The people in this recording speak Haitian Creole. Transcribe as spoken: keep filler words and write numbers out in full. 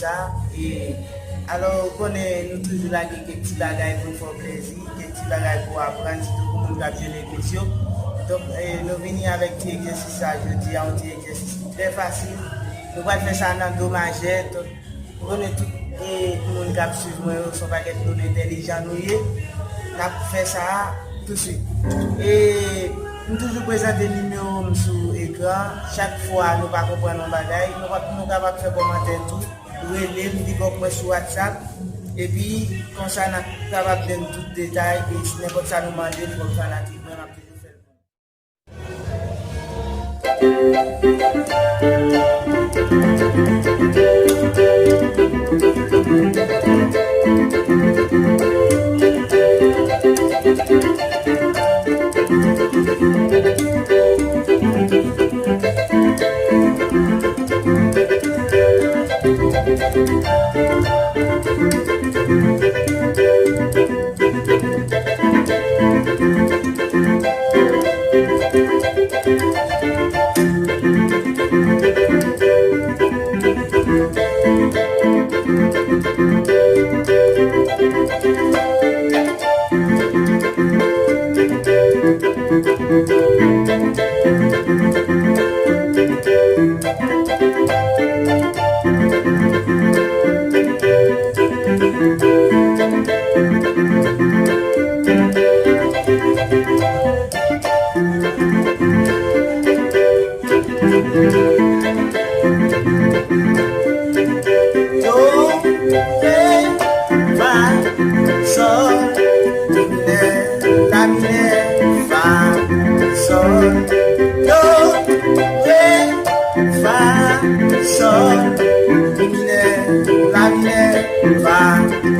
Sa, e, alò, ou konnen nou toujou lage kèk ti bagay pou n fè w plezi, kèk ti bagay pou w aprann, sitou pou moun k ap jwenn eglèz yo. Donk, e, nou vini avèk ti egzèsis sa jodi a, yon ti egzèsis ki trè fasil. Nou pral fè sa nan do majè. Donk, ou konnen tout, e, moun k ap swiv mwen yo, se yon pakèt moun entèlijan nou ye. N ap fè sa touswit. E, m toujou prezante nimewo m sou ekran. Chak fwa nou pa konprann yon bagay, nou, nou kapab fè kòmantè tou. Rele m, big up mwen sou WhatsApp. Epi, konsa n ap kapab jwenn tout detay. E si nenpòt sa nou mande m kòm fanatik mwen, m ap toujou fè l pou nou. Do, re, fa, sòl, minè, la minè, fa, sòl, do, re, fa, sòl, minè, la minè, fa.